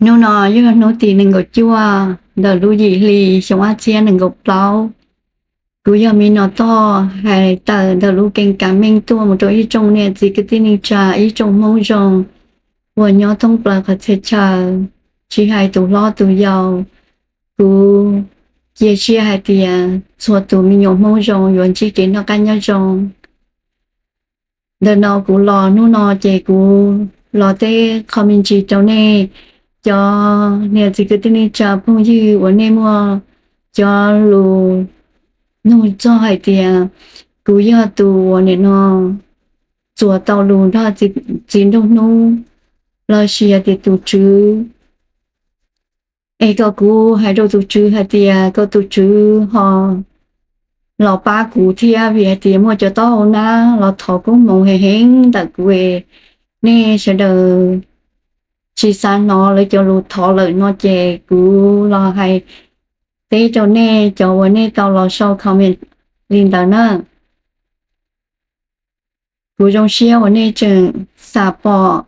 Hnub no yog hnub tim nees nkaum cuaj ntawm lub yim hli xyoo ob txhiab nees nkaum plaub. Kuv yog Me Nom Toj hais tawm ntawm lub keeb kav meej tuaj mus rau ib tsoom niam txiv kwv tij neej tsa, ib tsoom Hmoob zoo uas nyob thoob plaws qhov txhia chaw, tsis hais tus hlob tus yau. Kuv cia siab hais tias txhua tus me nyuam Hmoob zoo yuav ntsib kev noj qab nyob zoo. Ntawm no kuv los hnub no ces kuv los teb qho me ntsis rau nej cov niam txiv kwv tij neej tsa phooj ywg uas nej muaj cov lus nug txog hais tias kuv yog tus uas nim no txuas tau lus nrog Txiv Nraug Hnub los sis hais tias tus tswv, es kom kuv hais rau tus tswv hais tias kom tus tswv ho los pab kuv thiab, vim hais tias muaj cov taub hau nab los thov koob hmoov heev heev ntawm kuv. Nej sawv daws tsis xav hnov lawv cov lus thov lawm no ces kuv los hais teb rau nej cov uas nej tau los sau comment li ntawd na. Kuv zoo siab uas nej tseem xam pom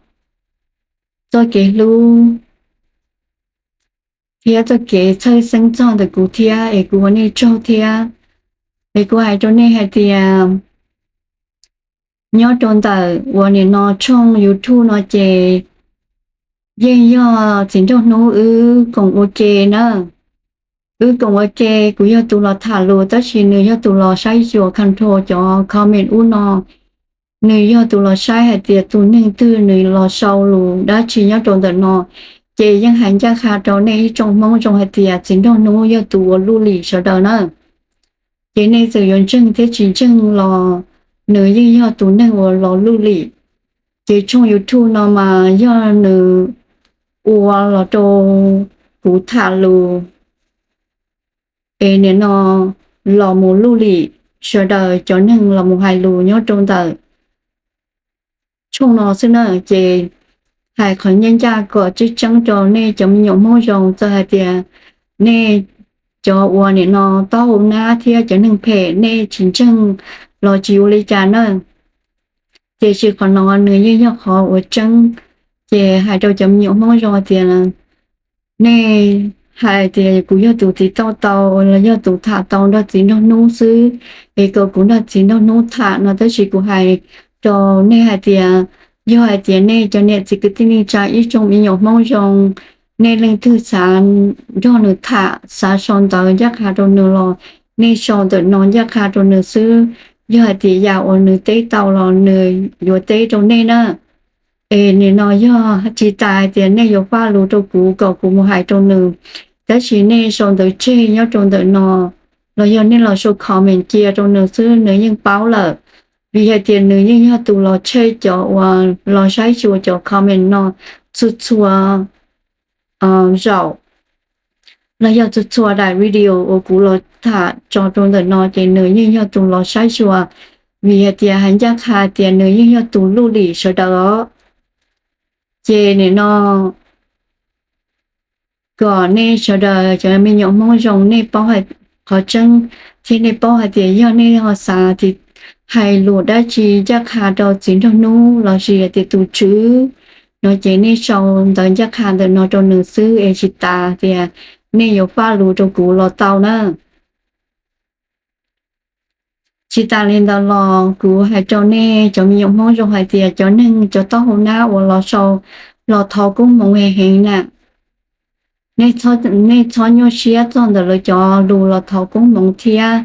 txoj kev hlub thiab txoj kev txhawj xeeb txog ntawm kuv thiab, es kuv ua nej tsaug thiab. Es kuv hais rau nej hais tias nyob rau ntawm uas nim no tshooj YouTube no ces yeej yog Txiv Nraug Hnub wb koom ua ke na. Wb koom ua ke, kuv yog tus los tham lus tab sis nws yog tus los saib xyuas control cov comment ub no. Nws yog tus los saib hais tias tus neeg twg nws los sau lus dab tsi nyob rau ntawm no, ces yeej hais ncaj qha rau nej ib tsoom Hmoob zoo hais tias Txiv Nraug Hnub yog tus uas luj lim sawv daws na. Ces nej txawm yuav ntseeg thiab tsis ntseeg los nws yeej yog tus neeg uas los luj lim. Ces tshooj YouTube no mas yog nws ua los rau kuv tham lus, es nim no los mus luj lim sawv daws cov neeg los mus hais lus nyob rau ntawm tshooj no xwb na. Ces hais qhov ncaj ncaj kom tseeb tseeb rau nej cov me nyuam Hmoob zoo, txawm hais tias nej cov uas nim no taub hau nab thiab cov neeg phem nej tsis ntseeg los tsis ua li cas na. Tiam sis qhov no nws yeej yog qhov uas tseeb. Ces hais rau cov me nyuam Hmoob zoo hais tias nej hais tias kuv yog tus tiv tauj tau los yog tus tham tau nrog Txiv Nraug Hnub xwb, es kom kuv nrog Txiv Nraug Hnub tham no, tab sis kuv hais rau nej hais tias yog hais tias nej cov niam txiv kwv tij neej tsa ib tsoom me nyuam Hmoob zoo, nej leej twg xav nrog nws tham, xav sau ntawv ncaj qha rau nws los nej sau ntawm no ncaj qha rau nws xwb. Yog hais tias yam uas nws teb tau los nws yuav teb rau nej na. Es nim no yog tsis tas hais tias nej yuav faj lus rau kuv kom kuv mus hais rau nws, tab sis nej sau ntawv tseg nyob rau ntawm no los yog nej los sau comment cia rau nws xwb nws yeej paub lawm. Vim hais tias nws yeej yog tus los tseg cov uas los saib xyuas cov comment no txhua txhua zaum los yog txhua txhua daim video uas kuv los tham tso rau ntawm no ces nws yeej yog tus los saib xyuas, vim hais tias hais ncaj qha tias nws yeej yog tus luj lim sawv daws os. Ces nim no kom nej sawv daws cov me nyuam Hmoob zoo nej paub hais qhov tseeb, thiab nej paub hais tias yog nej ho xav hais lus dab tsi ncaj qha rau Txiv Nraug Hnub los sis hais tias tus tswv no ces nej sau ntawv ncaj qha ntawm no rau nws xwb es tsis tas tias nej yuav faj lus rau kuv los tau na. Tsis tas li ntawd los kuv hais rau nej cov me nyuam Hmoob zoo hais tias cov neeg cov taub hau nab uas los sau los thov koob hmoov heev heev na, nej txhob nyuaj siab txog ntawm lawv cov lus los thov koob hmoov thiab,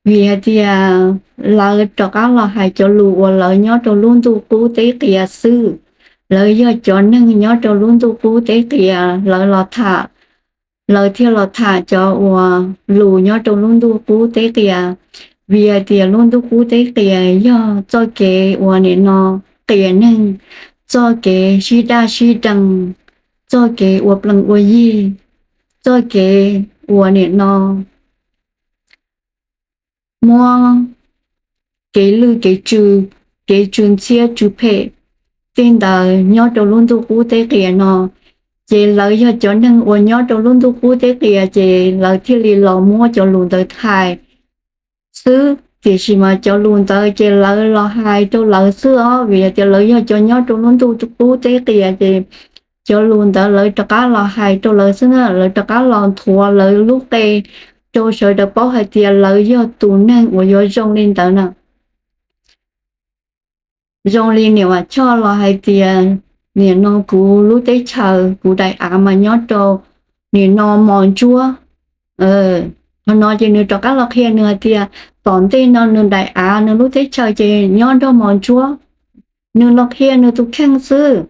vim hais tias lawv rov qab los hais cov lus uas lawv nyob rau lub ntuj qub teb qias xwb. Lawv yog cov neeg nyob rau lub ntuj qub teb qias, lawv los tham, lawv thiaj los tham cov uas lus nyob rau lub ntuj qub teb qias. Vim hais tias lub ntuj qub teb qias yog txoj kev uas nim no qias neeg, txoj kev sib daj sib deev, txoj kev ua plees ua yig, txoj kev uas nim no muab kev lwj kev tsw, kev tsw ntxhiab tsw phem tej ntawd nyob rau lub ntuj qub teb qias no. Ces lawv yog cov neeg uas nyob rau lub ntuj qub teb qias, ces lawv thiaj li los muab cov lus ntawd hais xwb. Tiam sis mas cov lus ntawd ces lawv los hais rau lawv xwb os, vim tias lawv yog cov nyob rau lub ntuj qub teb qias, ces cov lus ntawd lawv rov qab los hais rau lawv xwb na, lawv rov qab los nthuav lawv lub qe rau sawv daws paub hais tias lawv yog tus neeg uas yuav zoo li ntawd na. Zoo li niam Vam Choj los hais tias, nim no kuv lub teb chaws kuv daim av mas nyob rau nim no mos ntsuab. Qhov no ces nws rov qab los qhia nws hais tias tom ntej no nws daim av nws lub teb chaws ces nyob nrog mos ntsuab. Nws los qhia nws tus kheej xwb.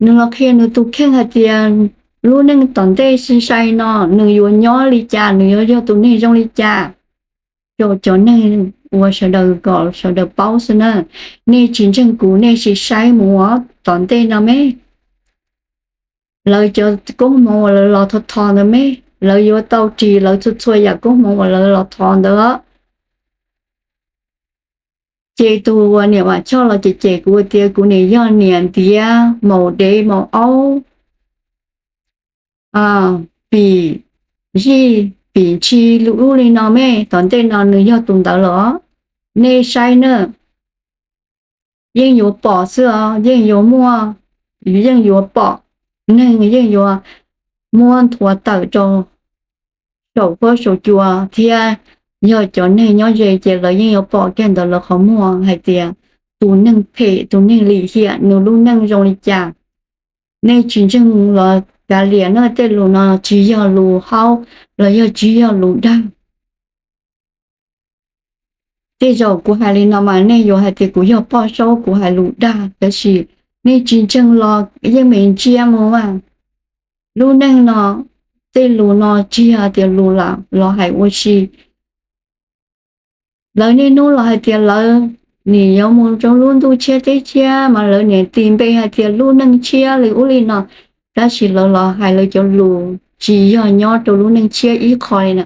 Nws los qhia nws tus kheej hais tias lub neej tom ntej sai sai no nws yuav nyob li cas, nws yuav yog tus neeg zoo li cas rau cov neeg uas sawv daws kom sawv daws paub xwb na. Nej tsis ntseeg kuv nej sim saib mus tom ntej no me. Lawv cov koob hmoov uas lawv los thov thov ntawd me, lawv yuav tau ris lawv txhua txhua yam koob hmoov uas lawv los thov ntawd. Ces tus uas niam Vam Choj los cem cem kuv tias kuv nim yog niam ntiav maum dev maum aub, pim zij pim ntshis li ub li no me, tom ntej no nws yog tus ntawd los. Nej saib na, yeej yuav pom xwb os, yeej yuav muaj, yeej yuav pom, neeg yeej yuav muab nthuav tawm rau saum huab saum cua thiab. Yog cov neeg nyob ze ces lawv yeej yuav pom kiag ntawm lawv qhov muag hais tias tus neeg phem tus neeg lim hiam nws lub neej zoo li cas. Nej tsis ntseeg los kav liam na, tej lus no tsis yog lus haub los yog tsis yog lus dag. Tej zaum kuv hais li no mas nej yuav hais tias kuv yog poj saub kuv hais lus dag, tab sis nej tsis ntseeg los yeej meem ntsia mus mas. Lub neej no tej lus no tsis yog tias lus los hais ua si. Lawv niaj hnub los hais tias lawv nim yuav mus rau lub ntuj tshiab teb tshiab mas lawv niam tis npe hais tias lub neej tshiab li ub li no, tab sis lawv los hais lawv cov lus tsis yog nyob rau lub neej tshiab ib qho li na.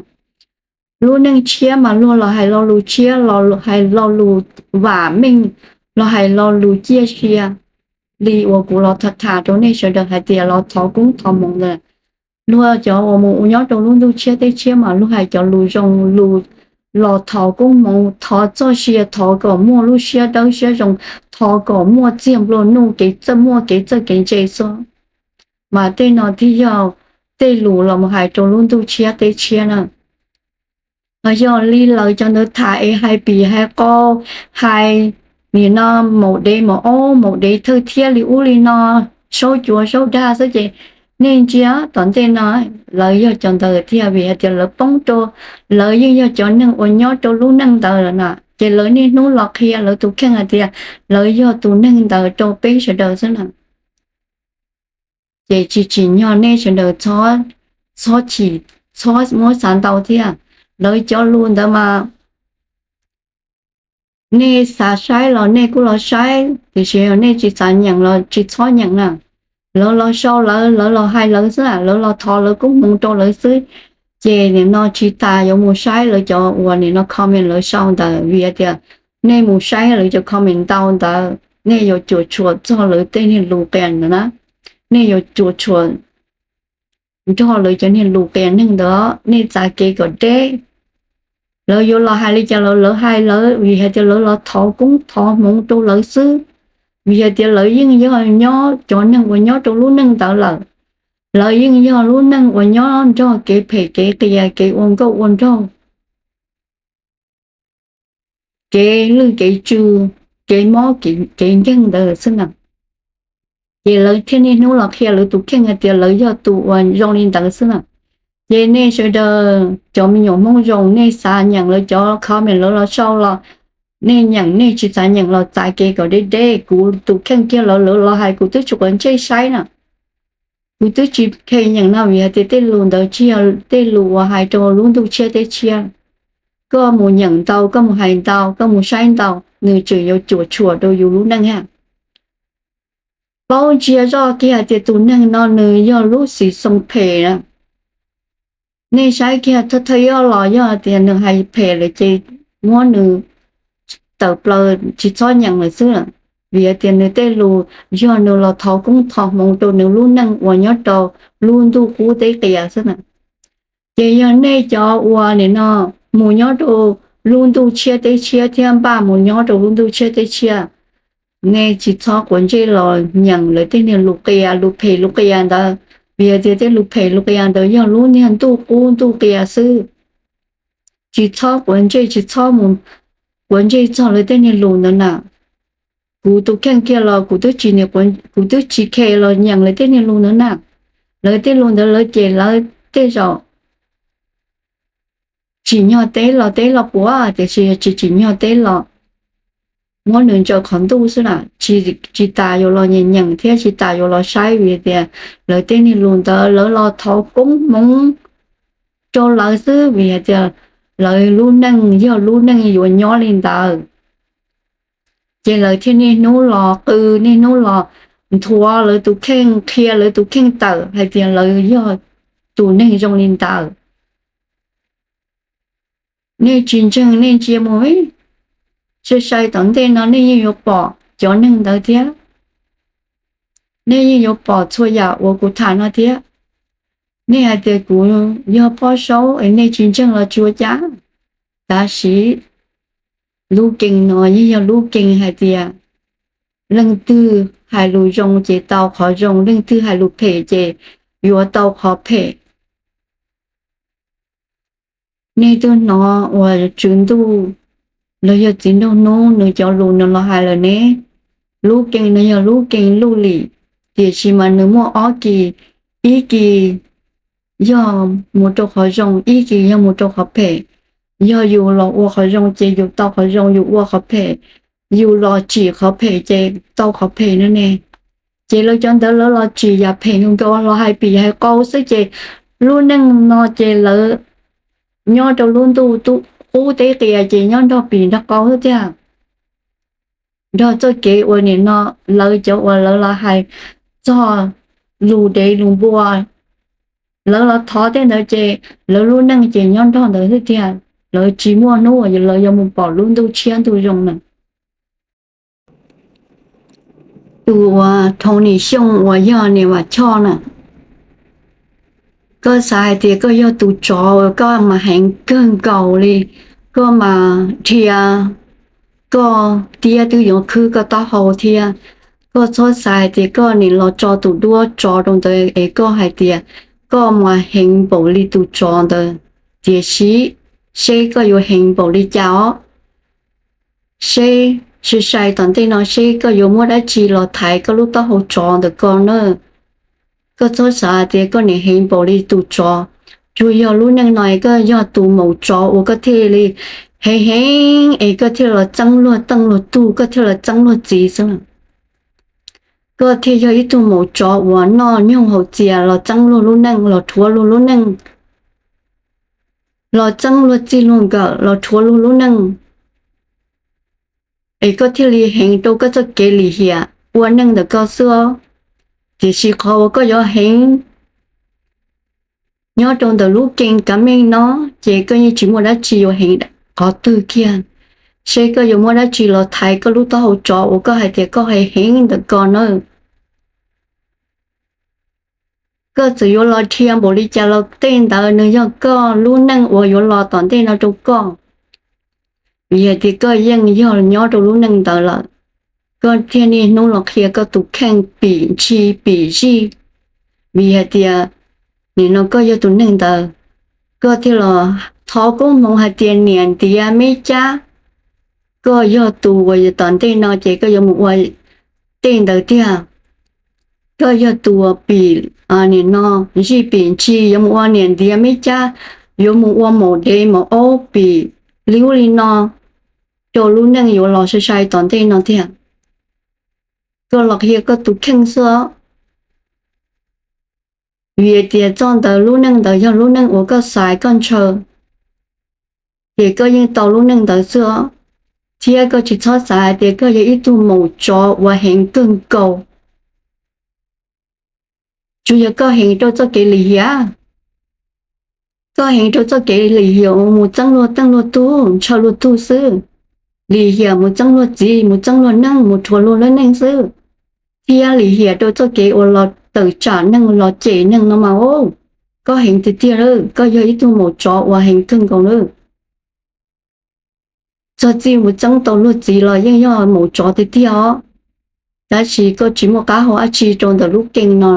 Lub neej tshiab mas luag los hais lo lus tshiab, los hais lo lus vam meej, los hais lo lus ciaj sia li uas kuv los tham tham rau nej sawv daws hais tias los thov koob thov hmoov ntawd. Luag cov uas mus nyob rau lub ntuj tshiab teb tshiab mas luag hais cov lus zoo lus los thov koob hmoov, thov txoj sia, thov kom muaj lub siab dawb siab zoo, thov kom muaj txiag nplua nuj, kev txawj muaj kev txawj kev ntse xwb. Mas tej no thiaj yog tej lus los mus hais rau lub ntuj tshiab teb tshiab na. Yog li lawv cov ntawd tham es hais pim hais qau, hais nim no maum dev maum aub maum dev thawj thiab li ub li no, saub cuav saub dag xwb ces nej ntsia tom ntej no lawv yog cov ntawd thiab, vim hais tias lawv poob rau, lawv yeej yog cov neeg uas nyob rau lub neej ntawd lawm na, ces lawv niaj hnub los qhia lawv tus kheej hais tias lawv yog tus neeg ntawd rau peb sawv daws xwb na. Ces tsis tsim nyog nej sawv daws txhob chim, txhob muab xav ntau thiab. Lawv cov lus ntawd mas nej xav saib los nej kuj los saib, tiam sis nej tsis xav nyeem los tsis txhob nyeem na. Lawv los sau lawv, lawv los hais lawv xwb, lawv los thov lawv koob hmoov rau lawv xwb. Ces nim no tsis tas yuav mus saib lawv cov uas nim no comment lawv sau ntawd, vim tias nej mus saib lawv cov comment ntau ntawd nej yuav cuam tshuam txog lawv tej niag lus qias ntawd na. Nej yuav cuam tshuam nrog lawv cov niag lus qias neeg ntawd, nej txav kev kom deb. Lawv yuav los hais li cas los lawv hais lawv, vim hais tias lawv los thov koob thov hmoov rau lawv xwb. Vim hais tias lawv yeej yog nyob cov neeg uas nyob rau lub neej ntawd lawm. Lawv yeej yog lub neej uas nyob nrog kev phem kev qias kev ua nkauj ua nraug, kev lwj kev tsw, kev mob kev nkeeg ntawd xwb na. Ces lawv thiaj niaj hnub los qhia lawv tus kheej hais tias lawv yog tus uas zoo li ntawd xwb na. Ces nej sawv daws cov me nyuam Hmoob zoo, nej xav nyeem lawv cov comment lawv los sau los nej nyeem, nej tsis xav nyeem los txav kev kom deb deb. Kuv tus kheej kiag lawv, lawv los hais kuv twb tsis quav ntsej saib na. Kuv twb tsis kheev nyeem no vim hais tias tej lus ntawd tsis yog tej lus uas hais rau lub ntuj tshiab teb tshiab. Koj mus nyeem ntau, koj mus hais ntau, koj mus saib ntau, nws tseem yuav cuam tshuam rau yus lub neej ha. paub ntsia zoj kiag tias tus neeg no nws yog lub xim xoo phem. Nej saib kiag thawj thawj ib los yog tias nws hais phem lawm ces muab nws tawm plaws tsis txhob nyeem lawm xwb, vim hais tias nws tej lus yog nws los thov koob thov hmoov rau nws lub neej uas nyob rau lub ntuj qub teb qias xwb na. Ces yog nej cov uas nim no mus nyob rau lub ntuj tshiab teb tshiab thiab npaj mus nyob rau lub ntuj tshiab teb tshiab, nej tsis txhob quav ntsej los nyeem lawv tej niag lus qias lus phem lus qias ntawd, vim tias tej lus phem lus qias ntawd yog lub niag ntuj qub ntuj qias xwb. Tsis txhob quav ntsej, tsis txhob mus quav ntsej txog lawv tej niag lus ntawd na. Kuv tus kheej kiag los kuv twb tsis, kuv twb tsis khe los nyeem lawv tej niag lus ntawd na. Lawv tej lus ntawd lawv ces lawv tej zaum tsim nyog teb los teb los puas, tiam sis tsis tsim nyog teb los muab nws ntsaws qhov ntuj xwb na. Tsis tas yuav los nyeem nyeem thiab tsis tas yuav los saib, vim tias lawv tej niag lus ntawd lawv los thov koob hmoov rau lawv xwb, vim hais tias lawv lub neej yog lub neej yuav nyob li ntawd. Ces lawv thiaj niaj hnub los qw, niaj hnub los nthuav lawv tus kheej, qhia lawv tus kheej tawm hais tias lawv yog tus neeg zoo li ntawd. Nej tsis ntseeg nej ntsia mus, sai sai tom ntej no nej yeej yuav pom cov neeg ntawd thiab. Nej yeej yuav pom txhua yam uas kuv tham no thiab. Nej hais tias kuv yog poj saub es nej tsis ntseeg los tsis ua cas. Tab sis lub keeb no yeej yog lub keeb hais tias leej twg hais lus zoo ces tau qhov zoo, leej twg hais lus phem ces yuav tau qhov phem. Nej twb hnov uas Tswv Ntuj los yog Txiv Nraug Hnub nws cov lus nws los hais lawm ne. Lub keeb no yog lub keeb luj lim, tiam sis mas nws muaj ob kis, ib kis yog mus rau qhov zoo, ib kis yog mus rau qhov phem. Yog yus los ua qhov zoo ces yus tau qhov zoo, yus ua qhov phem, yus los tsim qhov phem ces tau qhov phem no ne. Ces lawv cov ntawd lawv los tsim yam phem nkaus nkaus los hais pim hais qau xwb ces lub neej no ces lawv nyob rau lub ntuj qub teb qias ces nyob nrog pim nrog qau xwb tiag. Nrog txoj kev uas nim no lawv cov uas lawv los hais txog lus dev lus npua, lawv los thov tej ntawd ces lawv lub neej ces nyob nrog ntawd xwb tiag. Lawv tsis muaj hnub uas lawv yuav mus pom lub ntuj tshiab ntuj zoo na. Tus uas Thauv Nim Xyooj uas yog niam Vam Choj na, koj xav hais tias koj yog tus tsov uas koj mas heev kawg nkaus li, koj mas dhia, koj tiab twb yuav khwb koj taub hau thiab. Koj txhob xav hais tias koj nim los tso tus duab tsov rau ntawd es koj hais tias koj mas heev npaum li tus tsov ntawd, tiam sis seb koj yuav heev npaum li cas os. Seb, sai sai tom ntej no seb koj yuav muab dab tsi los thaiv koj lub taub hau tsov ntawm ko na. Koj txhob xav tias koj nim heev npaum li tus tsov, tsuas yog lub neej no es koj yog tus maum tsov uas koj thiaj li heev heev es koj thiaj los txeeb luag teej luag tug, koj thiaj los txeeb luag txiv xwb. Koj thiaj yog ib tug maum tsov uas noj nyoog haus txias los txeeb luag lub neej, los rhuav luag lub neej, los txeeb luag txij luag nkawm, los rhuav luag lub neej, es koj thiaj li heev rau koj txoj kev lim hiam ua neej ntawm koj xwb os. Tiam sis qhov uas koj yuav heev nyob rau ntawm lub keeb kav meej no, ces koj yeej tsis muaj dab tsi yuav heev qhov twg kiag. Seb koj yuav muab dab tsi los thaiv koj lub taub hau tsov uas koj hais tias koj heev heev ntawm ko na. Koj txawm yuav los dhia npaum li cas los tej ntawd nws yog koj lub neej uas yuav los tom ntej no rau koj. Vim hais tias koj yeej yog nyob rau lub neej ntawd lawm, koj thiaj niaj hnub los qhia koj tus kheej pim ntshis pim zij. Vim hais tias nim no koj yog tus neeg ntawd, koj thiaj los thov koob hmoov hais tias niam ntiav me cab, koj yog tus uas tom ntej no ces koj yuav mus ua tej ntawd tiag. Koj yog tus uas pim, nim no zij pim ntshis, yuav mus ua niam ntiav me cab, yuav mus ua maum dev maum aub pim li ub li no rau lub neej yuav los sai sai tom ntej no tiag. Koj los qhia koj tus kheej xwb os. Vim tias txoj ntawd lub neej ntawd yog lub neej uas koj xaiv koj ntshaw, ces koj yeej tau lub neej ntawd xwb os. Thiab koj tsis txhob xav hais tias koj yog ib tug maum tsov uas heev kawg nkaus, Tsuas yog koj heev rau txoj kev lim hiam. Koj heev rau txoj kev lim hiam uas mus txeeb luag teej luag tug, ntshaw luag tug xwb. Lim hiam mus txeeb luag txiv, mus txeeb luag neej, mus rhuav luag lub neej xwb, thiab lim hiam rau txoj kev uas los tawm tsam neeg, los cem neeg no mas, koj heev tiag tiag lawm. Koj yog ib tug maum tsov uas heev kawg nkaus lawm. Txog txij mus txeeb tau luag txiv los yeej yog maum tsov tiag tiag os. Tab sis koj tsis muaj qab hau dab tsi rau ntawm lub keeb no.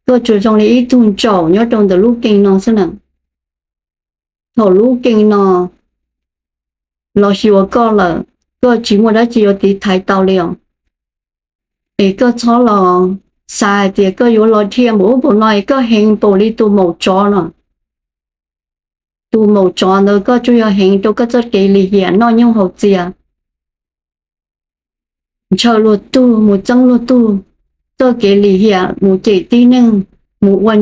Koj tsuas zoo li ib tug ntsaum nyob rau ntawm lub keeb no xwb na. Thaum lub keeb no los xyuas koj lawm, koj tsis muaj dab tsi yuav tiv thaiv tau li os. Es koj txhob los xav hais tias koj yuav los dhia npaum ub npaum no es koj heev npaum li tus maum tsov no. Tus maum tsov ntawd koj tsuas yog heev rau koj txoj kev lim hiam noj nyooj haus txias, ntshaw luag tug, mus txeeb luag tug, txoj kev lim hiam mus cem tib neeg, mus ua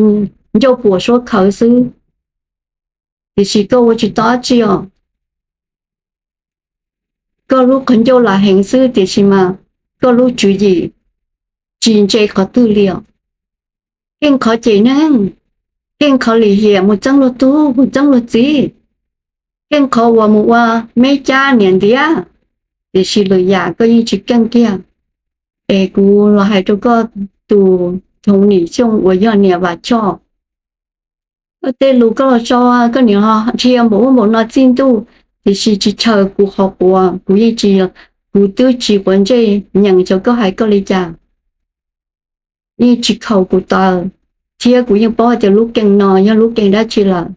ncauj puam suab khawv xwb. Tiam sis koj ua tsis tau dab tsi os. Koj lub qhov ncauj lam heev xwb tiam sis mas koj lub tswv yim tsis ntse qhov twg li os. Kheej qhov cem neeg, kheej qhov lim hiam mus txeeb luag tug, mus txeeb luag txiv, kheej qhov uas mus ua meb cab niam ntiav, tiam sis lwm yam koj yeej tsis keej kiag. Es kuv los hais rau koj tus Thoom Nim Xyooj uas yog niam Vam Choj, koj tej lus koj los sau, koj niam ho dhia npaum ub npaum no txij ntuj, tiam sis tsis chaws kuv qhov quav, kuv yeej tsis, kuv twb tsis quav ntsej nyeem xyov koj hais koj li cas, yeej tsis khaum kuv taw, thiab kuv yeej paub tias lub keeb no yog lub keeb dab tsi lawm.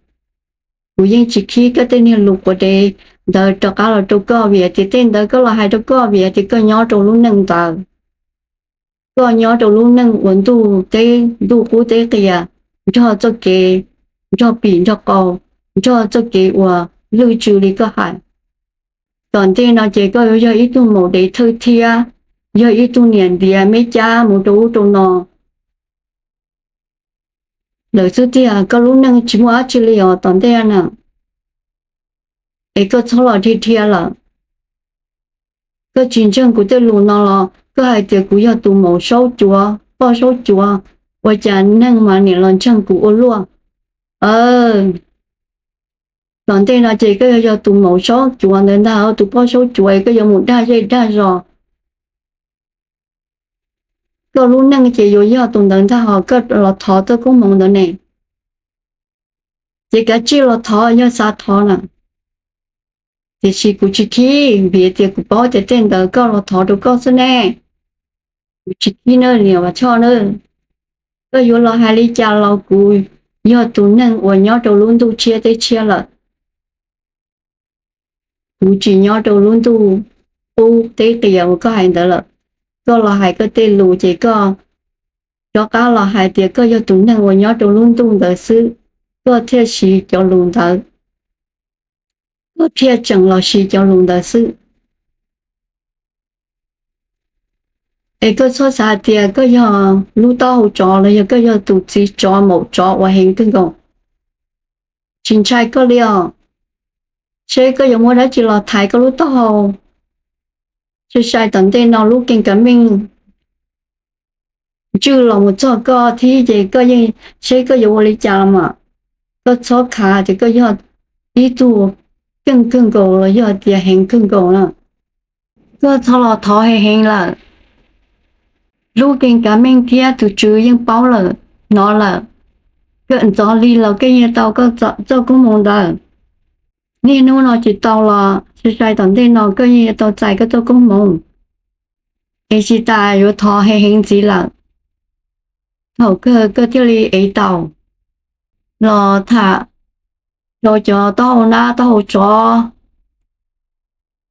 Kuv yeej tsis khib koj tej niag lus quav dev ntawd rov qab los rau koj vim tias tej ntawd koj los hais rau koj vim tias koj nyob rau lub neej ntawd. Koj nyob rau lub neej uas ntuj teb, ntuj qub teb qias, nrog txoj kev nrog pim nrog qau, nrog txoj kev uas lwj tsw li koj hais. Tom ntej no ces koj yuav yog ib tug maum dev thawj thiab, yog ib tug niam ntiav meb cab mus rau ub rau no lawm xwb tiag. Koj lub neej tsis muaj dab tsi li os tom ntej na. Es koj txhob los dhia dhia lawm. Koj tsis ntseeg kuv tej lus no los koj hais tias kuv yog tus maum saub cuav, poj saub cuav, ua cas neeg mas niam los ntseeg kuv ua luaj. Tom ntej no ces koj yog, yog tus maum saub cuav ntawd ntag, tus poj saub cuav es koj yuav mus dag zej dag zos. Koj lub neej ces yuav yog tus ntawd ntag hos koj los thov txoj koob hmoov ntawd ne. Ces kav tsij los thov yog xav thov na. Tiam sis kuv tsis khib vim tias kuv paub tias tej ntawd koj los thov rau koj xwb ne. Kuv tsis khib na niam Vam Choj na. Koj yuav los hais li cas los kuv yog tus neeg uas nyob rau lub ntuj tshiab teb tshiab lawm. Kuv tsis nyob rau lub ntuj qub teb qias uas koj hais ntawd lawm. Koj los hais koj tej lus ces koj rov qab los hais tias koj yog tus neeg uas nyob rau lub ntuj ntawd xwb, koj thiaj siv cov lus ntawd, koj thiaj tseem los siv cov lus ntawd xwb. Es koj txhob xav hais tias koj yog lub taub hau tsov los yog koj yog tus txiv tsov maum tsov uas heev kawg nkaus. Tsis ntshai koj li os. Seb koj yuav muab dab tsi los thaiv koj lub taub hau. Sai sai tom ntej no lub keeb kav meej ntswj los mus txog koj thiab ces koj yeej seb koj yuav ua li cas los mas. Koj txhob khav tias koj yog ib tug keej kawg nkaus los yog tias heev kawg nkaus na. Koj txhob los thov heev heev lawm. Lub keeb kav meej thiab tus tswv yeej paub lawm, hnov lawm. Koj ntxov li los koj yeej tau koj txoj koob hmoov ntawd. Niaj hnub no tsis tau los sai sai tom ntej no koj yeej yuav tau txais koj txoj koob hmoov. Es tsis tas yuav thov heev heev ntxiv lawm. Thaum kawg koj thiaj li ev tau los tham rau cov taub hau nab taub hau tsov.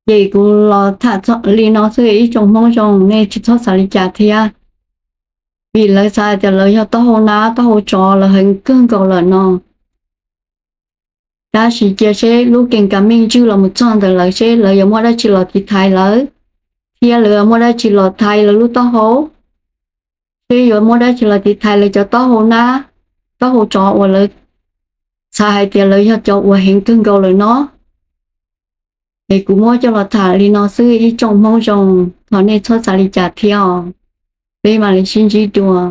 Ces kuv los tham li no xwb ib tsoom Hmoob zoo, nej tsis txhob xav li cas thiab. Vim lawv xav tias lawv yog taub hau nab taub hau tsov lawv heev kawg nkaus lawm no. Tab sis cia seb lub keeb kav meej ntswj los mus txog ntawm lawv seb lawv yuav muaj dab tsi los tiv thaiv lawv, thiab lawv yuav muaj dab tsi los thaiv lawv lub taub hau, seb yuav muaj dab tsi los tiv thaiv lawv cov taub hau nab taub hau tsov uas lawv xav hais tias lawv yog cov uas heev kawg nkaus lawm no. Es kuv muab coj los tham li no xwb ib tsoom Hmoob zoo, thov nej txhob xav li cas thiab os. Peb mam li sib ntsib dua.